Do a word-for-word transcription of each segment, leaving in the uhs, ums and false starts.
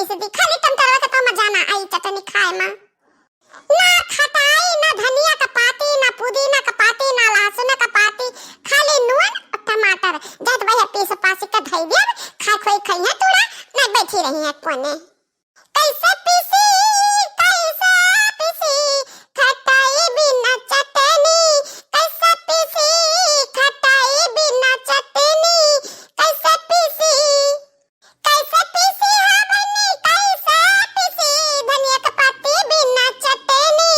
से दी, खाली टमाटरवा के तो मजा ना आई चटनी खाए मा। ना खटाई, ना धनिया का पाती, ना पुदीना का पाती, ना लहसुन का पाती, खाली नून और टमाटर। जात भाई पीस पासी का धई दिया, खा खोई खइहे तूड़ा, ना बैठी रही है कोने। कैसे पीसी, कैसे पीसी, खटाई बिना चटनी, कैसे पीसी, खटाई बिना चटनी, कैसे पीसी, कैसे पीसी हो बहिनी, कैसे पीसी, धनिया के पाती बिना चटनी,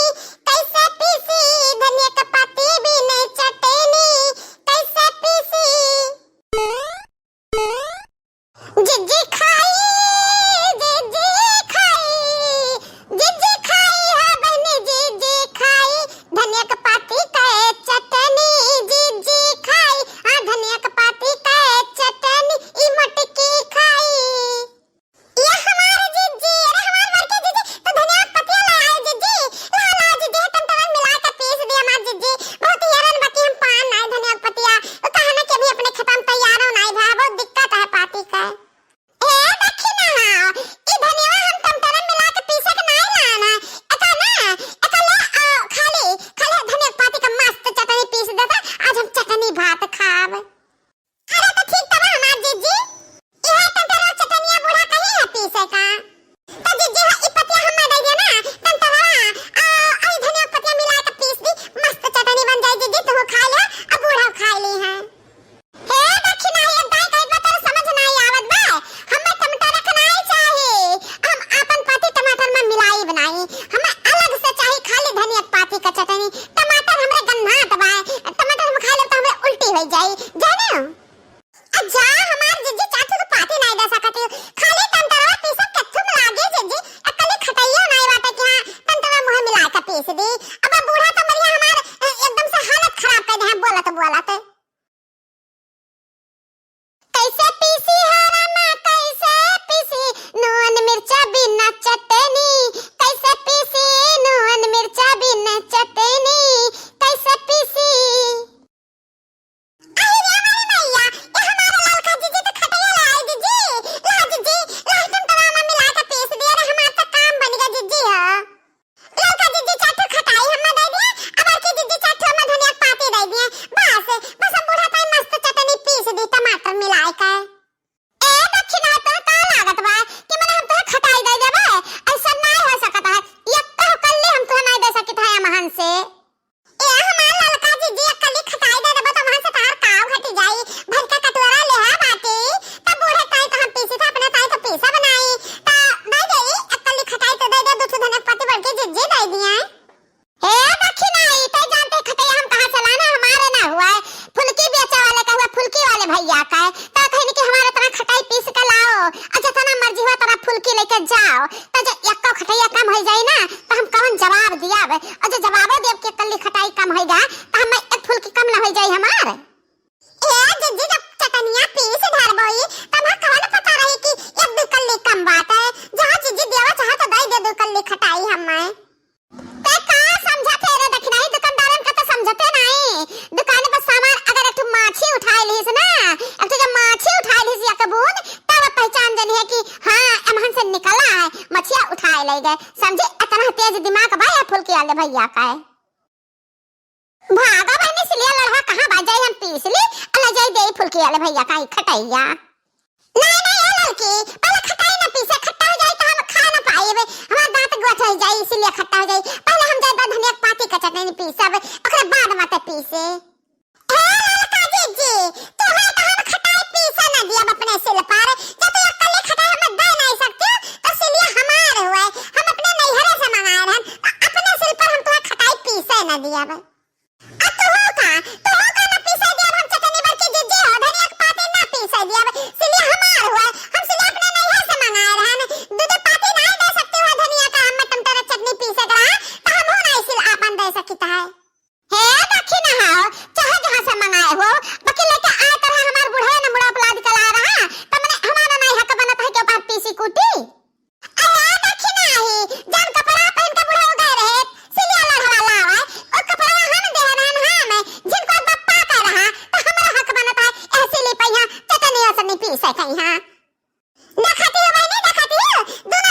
कैसे पीसी, धनिया के पाती बिना चटनी, कैसे पीसी। जिज्जी खाई, जिज्जी खाई, जिज्जी खाई, हाँ बहिनी जिज्जी खाई, धनिया के पाती के चटनी, जिज्जी खाई, हाँ धनिया के पाती के चटनी, ई मोटकी खाई। ये हमार जिज्जी, अरे हमार बड़की जिज्जी, तो धनिया के पतिया ले आए जिज्जी, ला ला जिज्जी, है टमाटर मिला के पीस दिया हमार जिज्जी, बहुत ही हैरान बाकी हम पान आए धनिया के पतिया, वो कहा ना कि अभी अपने खेतवा में तैयारो नाई भा, बहुत दिक्कत है पाती का। ए दखिना, ई धनिया हम टमाटर मिला के पीसे के नाई लाना। एका ना, एका ले, आ, खाली, खाली धनिया के पाती का मस्त चटनी पीस देता। आज हम चटनी भात खाब। अरे तो ठीक तब हमार जिज्जी। इहे टमाटर चटनिया बूढ़ा कही है पीसे का। तो जिज्जी हो, ई पतिया हम दे दिया ना, टमाटर, आ, आई धनिया के पतिया मिला के पीस दी, मस्त चटनी बन जाई जिज्जी, तू खा ले, अब बूढ़ा खा ली है। हे दखिना, ये दाई कहे बा तोर समझ नाई आवत बा। हमें टमाटर के नाई चाही। हम आपन पाती टमाटर में मिलाई बनाई। हमें अलग से चाही खाली धनिया के पाती का चटनी। टमाटर हमरे गन्हात बा। टमाटर हम खा लेब तो हमरे उल्टी हो जाई। जाने हो? आ जा हमार जिज्जी चाटू के पाती नाई दे सकत हो। खाली टमाटरवा पीसे कत्थू में लागे जिज्जी। अकली खटैया नाई बाटे कि हाँ, टमाटरवा मुँह मिला के पीस दी। अब बूढ़ा तो मरिया हमार, ए, एकदम से हालत खराब कर दे हैं बोलत बोलत। कैसे पीसी हो रामा, कैसे पीसी, नून मिर्चा बिना चटनी, कैसे पीसी, नून मिर्चा बिना चटनी, कैसे पीसी। अरे रे हमारे मैया, ये हमारा ललका जिज्जी तो खटैया ला आई जिज्जी, ला जिज्जी, ला टमाटर में मिला के पीस दिया रे, हमार तो काम बन गया जिज्जी हो। ललका जिज्जी चार ठो खटाई हम्मा दे दिए, अब बड़की जिज्जी चार ठो हम्मा धनिया के पाती दे दिए। बस, बस हम बूढ़ा ताई मस्त चटनी पीस दी टमाटर मिलाए के। ए दखिना, तोहे का लागत बा कि मने हम तोहे खटाई दे देबे? ऐसा नाई हो सकत है। यक्को कल्ली हम तोहे नाई दे सकित है अमहन से। ए हमार ललका जिज्जी, एक कल्ली खटाई दे देबे तो अमहन से तोहार काव घटी जाई। भर के कटोरा ले है बाटी, तब बूढ़े ताई तो हम पीसी था, अपने ताई तो पीसा बनाई। तो दे दे, एक कल्ली खटाई तो दे दे, दो ठो धनिया के पाती बड़की जिज्जी दे दिए। हे दखिना, ई तै जानते खटैया हम कहाँ से लाना, हमारे ना हुआ है। फुलकी बेचे वाले का हुआ, फुलकी वाले भैया का है। तो कहिन कि हमारे तरह खटाई पीस के लाओ, और जितना मर्जी हुआ तरह फुलकी लेके जाओ। तो जो यक्को खटैया कम हो जाई ना, तो हम कौन जवाब दियाब? और जो जवाबो देब कि कल्ली खटाई कम होइगा, तो हम एक फुलकी कम ना हो जाई हमार। ए जिज्जी, जब चटनिया पीस धरबोई, तो हमें कौन पता रही कि एक दो कल्ली कम बात है। जहाँ जिज्जी देवा चाहे तो दे दे दो कल्ली खटाई हमें। ते का समझत है रे दखिना, ई दुकानदारन का तो समझते नाई। दुकान पर सामान अगर एक ठो माछी उठाए लिहिस ना, एक ठो जब माछी उठाए लिहिस या के बूंद, तब पहचान जनी है कि हाँ, एमहन से निकला है, मछिया उठाए ले गए। समझे, इतना तेज दिमाग बा या फुलकी वाले भैया का है। भागा बहनी, सिलिया लड़वा कहाँ बा? जाई हम पीस ली, अला जाई दे फुलकी वाले भैया का ही खटैया। नहीं, नहीं, ए लड़की, पहले खटाई ना पीसे, खट्टा हो जाई तो हम खा ना पाएबे, हमार दांत गोठ हो जाई, इसीलिए खट्टा हो जाई। पहले हम जाए धनिया के पाती का चटनी पीसब, ओकरे बाद मत पीसे। ए ललका जिज्जी, तोहे तो हम खटाई पीसे ना दियब अपने सिल पर, जब तू अकेले खटाई हमें दे नहीं सकती हो, तो सिलिया हमार हुए, हम अपने नैहरे से मंगाए रहन, तो अपने सिल पर हम तोहे खटाई पीसे ना दियब। आ तोहो का, तोहो का ना पीसे दियब हम चटनी बड़की जिज्जी हो, धनिया के पाती ना पीसे दियब, सिलिया हमार हुआ, हम सिलिया अपने नैहर से मंगाए रहन, दू दू पाती नाई दे सकती हो धनिया का, हम टमाटर चटनी पीसे के रहा, तो हम हो नाई सिल आपन दे सकित है। हे दखिना हो, चाहे जहाँ से मंगाए हो, बाकी लेके आए तरह हमार बुढ़वा न मुड़ा अपलाद के लाए रहा, तो मने हमारा नाई हक बनत है कि ओपा पीसी कूटी। अरे दखिना ही, जौन कपड़ा पहन के बुढ़ऊ गए रहे, सिलिया लड़वा लावे, ओ कपड़ा हम देहे रहन हम, जिनको बप्पा का रहा, तो हमरा हक बनत है, ए सिली पहिया, चटनी ओसनी पीसे कहीं हाँ। देखती हो बहनी, देखती हो, दोनों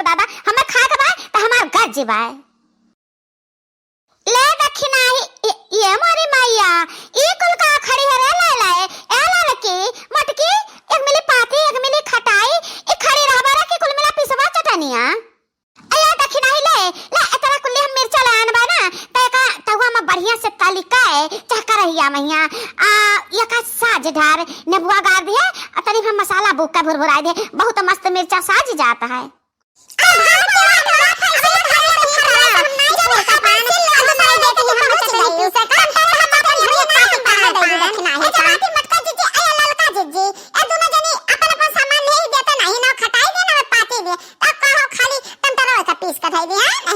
दादा, हमें खाए के बाय, त हमार गज बाय। ले दखिनाही, ए, ए मोरी मैया, ई कुल का खड़ी है रे लैला, ए ललकी, मोटकी, एक मिली पाती, एक मिली खटाई, ई खड़ी रहबा रे कि कुल मिला पिसबा चटनिया। ए, ए दखिनाही ले, ले, एतना कुल्ली हम मिर्चा ले आन बा ना, त एका तउआ में बढ़िया से तली के, चहका रहिया मैया, आ, एका साज ढार, नेबुआ गार दिहे, आ तनी हम मसाला बूक के भुरभुराई दिहे, बहुत मस्त मिर्चा साज जात है।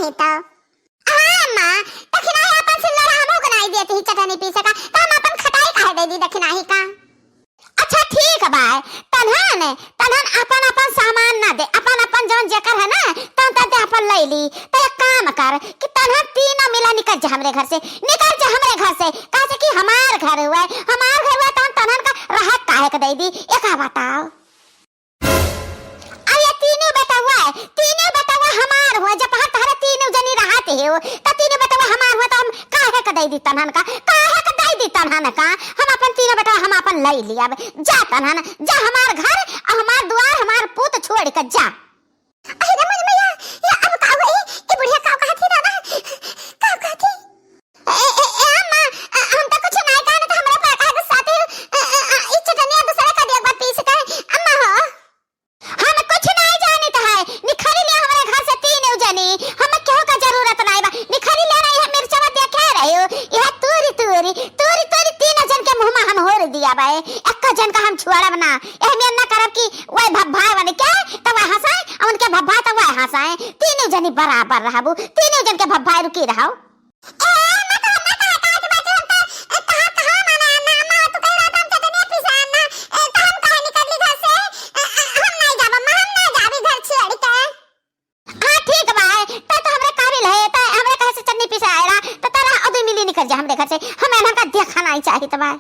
हाँ, अम्मा, दखिनाही अपन सिल्लर हमहू के नाई देत ही चटनी पीसे का, त हम अपन खटाई काहे दे दी दखिनाही का? अच्छा ठीक बाय, तन्हन, तन्हन अपन अपन सामान ना दे, अपन अपन जौन जेकर है ना, तौन तौन ते अपन लइ ली। त एक काम कर कि तन्हन तीनों मिला निकल जा हमरे घर से, निकल जा हमरे घर से, काहे से कि हमार घर हुआ है, हमार घर हुआ है, तौन तन्हन का रहत काहे के दइ दी, एका बताओ। अब ये तीनों बेटवा, तीनों बेटवा हमार हुआ, जब हम तहरे तीनों जनी रहत हो, त तीनों बेटवा हमार हुआ, त हम काहे के दइ दी तन्हन का, काहे के दइ दी तन्हन का? हम अपन तीनों बेटवा हम अपन लइ लियब। जा तन्हन, जा हमार घर, हमार दुआर, हमार पूत छोड़ के जा। अरे रे मोरी मैया, ये अब का होई? ई बुढ़िया का कहत ही दादा? का कहत ही? ए, ए, ए, अम्मा, अ, हम तो कुछ नाय कहने, तो हमरा पर काहे गुस्साते हो? अ, अ, अ, ई चटनिया दूसरे का दिया, एक बार पीस के, अम्मा हो। हम कुछ नाय जानित है, निखरी ले हमरे घर से तीनों जनी, हम केहू का जरूरत नाय बा, निखरी ले ना, यह मिर्चवा देखे रहे हो, यह तूरी तूरी, तूरी तूरी तीनों जन के मुँह में हम होर दिया बा, एक जन का हम छुआड़ब ना, एह में ना करब कि वह भभाए वाले के, तो वह हंसाए, और उनके भभाए, तो वह हंसाए, तीनों जनी बराबर रहबू, तीनों जन के भभाए रुकी रहो। ए, अम्मा, तो हम ना कहे, कहे के बाटे, हम तो, ए, कहा, कहा, माना, ना, अम्मा, तू कही रहा था, हम चटनिया पिसा, ना, ए, तो हम काहे निकलली घर से? ए, ए, हम नहीं जाब, अम्मा, हम ना जाबी घर छोड़ के। हाँ, ठीक बा, ए, तो, तो हमरे काबिल है, तो हमरे कहे से चटनी पिसा आएला, तो तारा अदू मिली निकल जा हमरे घर से, हमें इनका देखा नहीं चाहित बा।